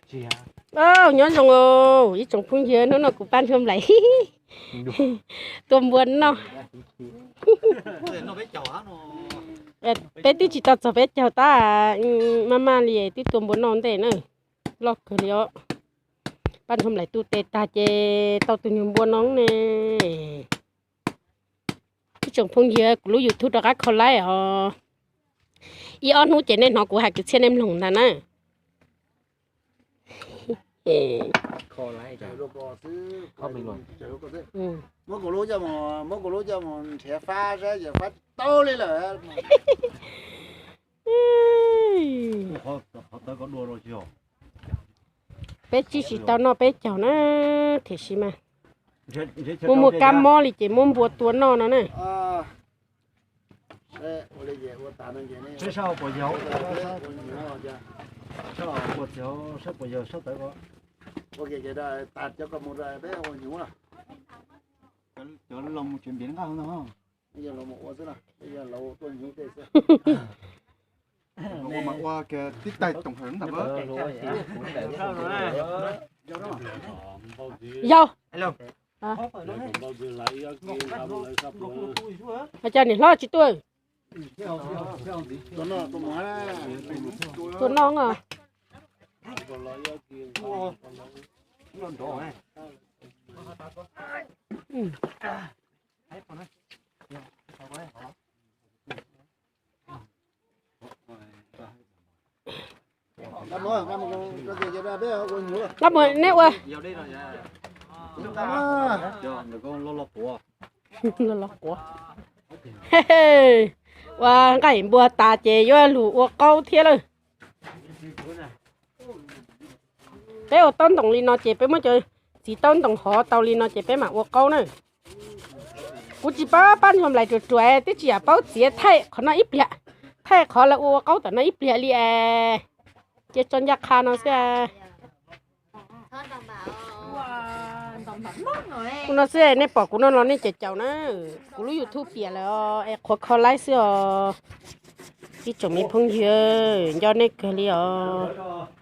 Nyob zoo ib tsoom phooj ywg, hnub no kuv Paj Ntsuag Nplaim tua npua noj. Peb twb tsis tau txog peb caug tab, maj maj li twb tua npua noj ntej na. Loj kawg li os. Paj Ntsuag Nplaim tu tes tag ces tau tus nyuag npua no ne. Ib tsoom phooj ywg, kuv lub YouTube rov qab kho laib os. Ib ob hnub ces nej hnov kuv hais kwv txhiaj nej mloog ntag na. Peb tsib tsis tau noj peb caug na, tiam sis mas muaj muaj kab mob li ces muab npua tua noj no na. Yau. Cas niam hlob tsis tuaj? Tuaj noj os. Neb ua. Ua nqaij npua tas ces yuav lug ua qaub thiab lawm. Peb ua taub ntoos li no ces peb muab cov txiv taub ntoos hov tau li no ces peb mam ua qaub na. Kuv tsis paub Paj Ntsuag Nplaim ruam ruam, twb tsis yam paub txiav thaij qhov no ib pliag, thaij qhov lawv ua ua qaub tom no ib pliag li es. Cia tso ncaj qha no xwb. Kuv no xwb, nej pom kuv no los nej caum caum na. Kuv lub YouTube piam lawm os, es qhuav kho laib xwb os. Ib tsoom me phooj ywg, nco nej kawg li os.